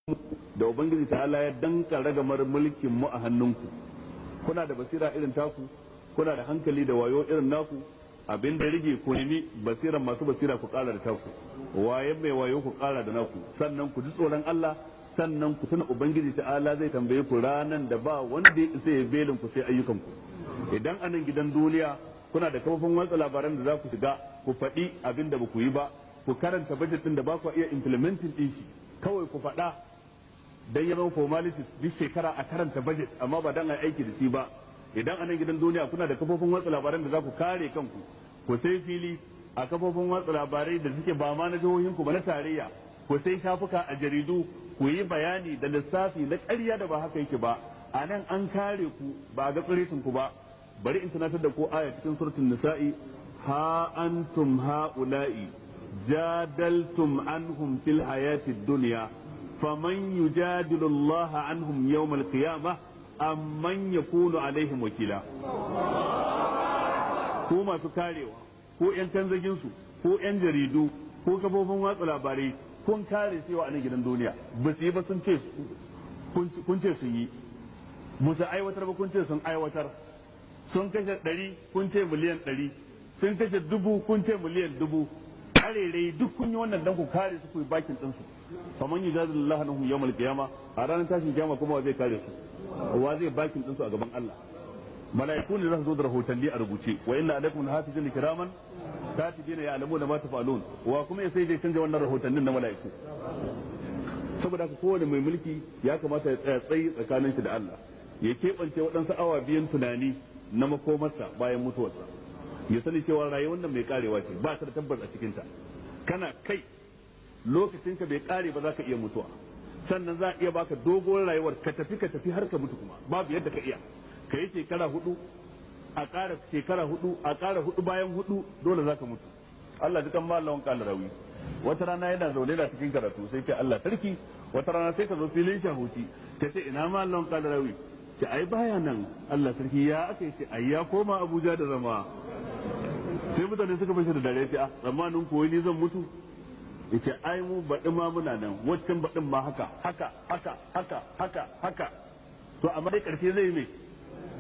Da Ubangiji ta'ala ya danka ragamar mulkin mu a hannunku, kuna da basira irin taku, kuna da hankali da wayo irin naku. Abin da rige, ku nemi basiran masu basira, ku kara da taku, wayan mai wayo ku kara da naku. Sannan ku ji tsoron Allah, sannan ku tuna Ubangiji ta'ala zai tambaye ku ranan da ba wanda ya isa ya belin ku sai ayyukan ku. Idan anan gidan duniya kuna da kafofin watsa labaran da za ku shiga ku faɗi abin da ba ku yi ba, ku karanta budget din da ba ku iya implementing din shi, kawai ku faɗa dan ya zama formalities, duk shekara a karanta budget amma ba dan a aiki da shi ba. Idan anan gidan duniya kuna da kafofin watsa labaran da za ku kare kanku, ku sai fili a kafofin watsa labarai da suke ba ma na jihohinku ba, na tarayya, ku sai shafuka a jaridu, ku yi bayani da lissafi na ƙarya da ba haka yake ba, a nan an kare ku ba ga tsirecin ku ba. Bari in tunatar da ku aya cikin suratul Nisa'i: "Ha antum ha'ula'i jadaltum anhum fil hayatid dunya, faman yujadilu Allah anhum yawm al-qiyamah amman yakunu alaihim wakila." Ko masu karewa, ko yan kanzagin su, ko yan jaridu, ko kafofin watsa labarai, kun kare cewa a nan gidan duniya ba su yi ba, sun ce kun ce sun yi, ba su aiwatar ba, kun ce sun aiwatar. Sun kashe 100, kun ce 100 miliyan, sun kashe 1000, kun ce 1000 miliyan. Karerai duk kun yi wannan dan ku kare su, ku yi backing ɗinsu. "Faman yujadilullah anhum yawmal qiyama", a ranar tashin kiyama kuma wa zai kare su, wa zai backing ɗinsu a gaban Allah? Mala'iku ne za su zo da rahotanni a rubuce: "Wa inna alaikum lahafizina kiraman katibina ya'lamuna ma taf'alun." Wa kuma ya sai zai canza wannan rahotannin na mala'iku? Saboda haka kowane mai mulki ya kamata ya tsaya tsayi tsakanin shi da Allah, ya keɓance waɗansu awa biyan tunani na makomarsa bayan mutuwarsa, ya sani cewa rayuwar nan mai karewa ce, ba ta da tabbas a cikinta. Kana kai lokacinka bai kare ba, za ka iya mutuwa. Sannan za a iya baka dogon rayuwar, ka tafi ka tafi har ka mutu, kuma babu yadda ka iya. Ka yi shekara 4, a ƙara shekara 4, a ƙara 4 bayan 4, dole za ka mutu. Allah ji kan Mallawan Kalarawi. Wata rana yana zaune da cikin karatu, sai ce: "Allah sarki, wata rana sai ka zo filin shahuci, ka ce ina Mallawan Kalarawi? Ce ai baya nan. Allah sarki, ya aka yi?" Ce ai ya koma Abuja da zama. Sai mutane suka fashe da dare. Ce a tsammanin ko ni zan mutu? Yace ai mu baɗi ma muna nan, waccan baɗin ma haka haka haka haka haka haka. To amma dai ƙarshe zai mai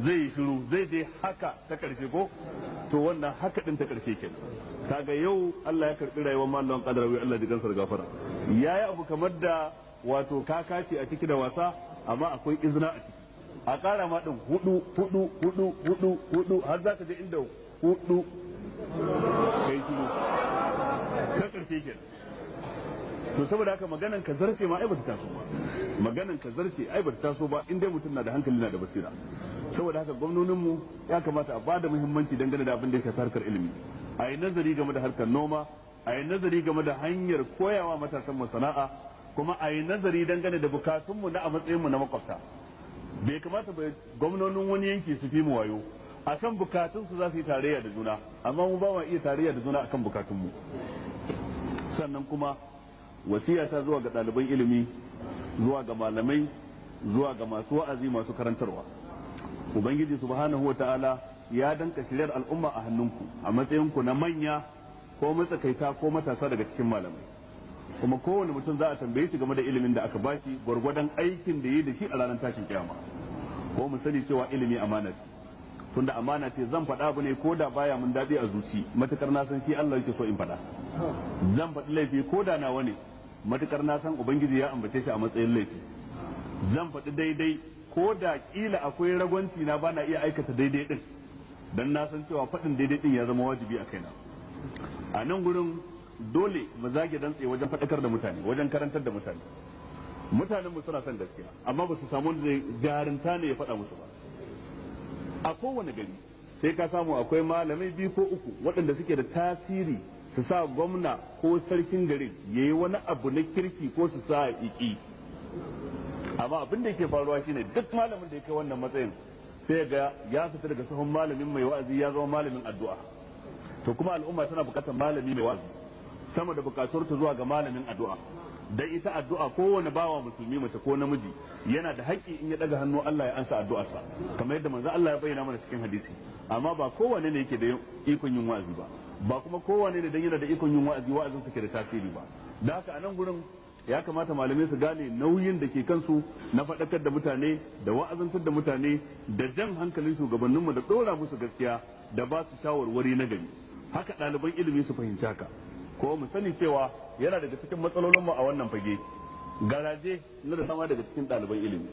zai yi shiru, zai je haka ta ƙarshe ko? To wannan haka din ta ƙarshe kenan. Kaga yau Allah ya karɓi rayuwar Mallam Kadarawi, Allah ji kansar gafara. Yayi abu kamar da wato kakaci a ciki da wasa, amma akwai izina a ciki. A ƙara ma ɗin hudu, hudu, hudu, hudu, hudu, har za ka je inda hudu kai shiru ta ƙarshe kenan. To saboda haka maganan ka zarce ma ai bata taso ba, maganan ka zarce ai bata taso ba, in dai mutum na da hankali, na da basira. Saboda haka gwamnonin mu ya kamata a bada muhimmanci dangane da abin da ya shafi harkar ilimi, a yi nazari game da harkar noma, a yi nazari game da hanyar koyawa matasan mu sana'a, kuma a yi nazari dangane da bukatunmu na a matsayin mu na makwabta. Bai kamata ba gwamnonin wani yanki su fi mu wayo akan bukatun su, za su yi tarayya da juna, amma mu ba mu iya tarayya da juna akan bukatun mu. Sannan kuma wasiya ta zuwa ga ɗaliban ilimi, zuwa ga malamai, zuwa ga masu wa'azi, masu karantarwa: Ubangiji subhanahu wata'ala ya danka shiryar al'umma a hannunku a matsayinku na manya ko matsakaita ko matasa daga cikin malamai. Kuma kowane mutum za a tambaye shi game da ilimin da aka bashi, gwargwadon aikin da yi da shi a ranar tashin kiyama. Ko mu sani cewa ilimi amana ce. Tunda amana ce, zan faɗa abu ne ko da baya mun daɗi a zuci, matukar na san shi Allah yake so in faɗa. Zan faɗi laifi ko da nawa ne, matukar na san Ubangiji ya ambace shi a matsayin laifi. Zan faɗi daidai ko da kila akwai ragwanci na, bana iya aikata daidai din, dan na san cewa faɗin daidai din ya zama wajibi a kaina. A nan gurin dole mu zage dantse wajen faɗakar da mutane, wajen karantar da mutane. Mutanen mu suna son gaskiya, amma ba su samu wanda zai jarinta ne ya faɗa musu ba. A kowane gari sai ka samu akwai malamai biyu ko uku waɗanda suke da tasiri su sa gwamna ko sarkin garin ya yi wani abu na kirki ko su sa iki. Amma abin da yake faruwa shine duk malamin da ya kai wannan matsayin, sai ga ya fita daga sahun malamin mai wa'azi, ya zama malamin addu'a. To kuma al'umma tana bukatar malami mai wa'azi sama da bukatuwar ta zuwa ga malamin addu'a. Dan ita addu'a, kowane bawa musulmi, mace ko namiji, yana da haƙƙi in ya daga hannu Allah ya ansa addu'arsa, kamar yadda manzo Allah ya bayyana mana cikin hadisi. Amma ba kowane ne yake da ikon yin wa'azi ba, ba kuma kowane ne dan yana da ikon yin wa'azi, wa'azin suke da tasiri ba. Da haka a nan gurin Ya kamata malamai su gane nauyin da ke kansu na faɗakar da mutane da wa'azantar da mutane da jan hankalin shugabanninmu da ɗora musu gaskiya da ba su shawarwari na gari. Haka ɗaliban ilimi su fahimci haka. Ko mu sani cewa yana daga cikin matsalolinmu a wannan fage garaje na da sama daga cikin ɗaliban ilimi,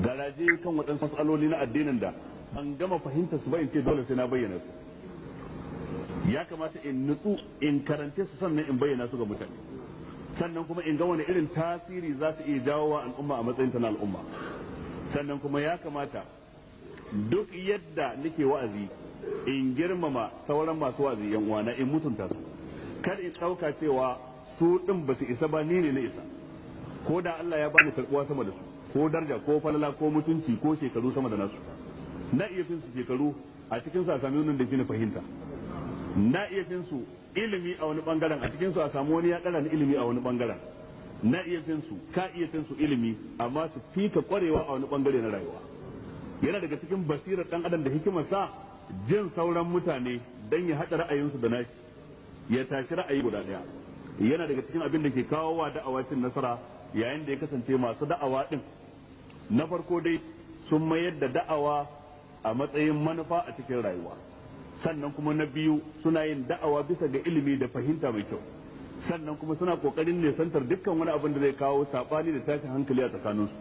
garaje kan waɗansu matsaloli na addinin da an gama fahimta su ba, in ce dole sai na bayyana su. Ya kamata in nutsu in karance su, sannan in bayyana su ga mutane, sannan kuma in ga wani irin tasiri za su iya jawo wa al'umma a matsayin ta na al'umma. Sannan kuma ya kamata duk yadda nake wa'azi in girmama sauran masu wa'azi yan uwana, in mutunta su. Kar in ɗauka cewa su ɗin ba su isa ba, ni ne na isa, ko da Allah ya bani karɓuwa sama da su, ko daraja, ko falala, ko mutunci, ko shekaru sama da nasu. Na iya fin su shekaru, a cikin su a sami wani da fi ni fahimta. Na iya fin su ilimi a wani bangaren, a cikin su a samu wani ya ɗara ni ilimi a wani bangaren. Na iya fin su, ka iya fin su ilimi, amma su fi ka kwarewa a wani bangare na rayuwa. Yana daga cikin basirar dan adam da hikimarsa jin sauran mutane dan ya haɗa ra'ayinsu da nashi, ya tashi ra'ayi guda ɗaya. Yana daga cikin abin da ke kawo wa da'awa cin nasara, yayin da ya kasance masu da'awa din na farko dai sun mayar da da'awa a matsayin manufa a cikin rayuwa, sannan kuma na biyu suna yin da'awa bisa ga ilimi da fahimta mai kyau, sannan kuma suna kokarin nesantar dukkan wani abin da zai kawo sabani da tashin hankali a tsakaninsu,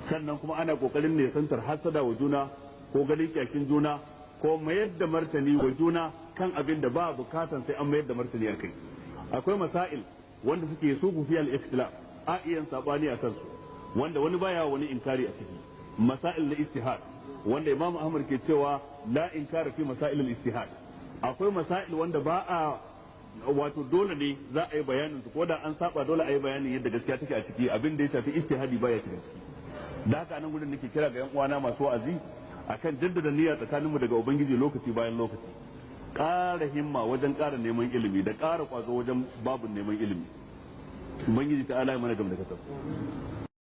sannan kuma ana kokarin nesantar hasada wa juna ko ganin kyashin juna ko mayar da martani wa juna kan abin da ba bukatan sai an mayar da martani a kai. Akwai masail wanda suke su fi al-ikhtilaf, a iyan sabani a kansu, wanda wani baya wani inkari a ciki, masail na ijtihad, wanda Imam Ahmad ke cewa la inkara fi masail al-ijtihad. Akwai masail wanda ba a wato dole ne za a yi bayanin su, ko da an saba dole a yi bayanin yadda gaskiya take a ciki. Abin da ya shafi ijtihadi baya shiga ciki. Da haka anan gudun nake kira ga yan uwana masu wa'azi akan jaddada niyya tsakaninmu daga ubangiji lokaci bayan lokaci, ƙara himma wajen ƙara neman ilimi da ƙara ƙwazo wajen babun neman ilimi. Ubangiji ta ala mana gam da kasar.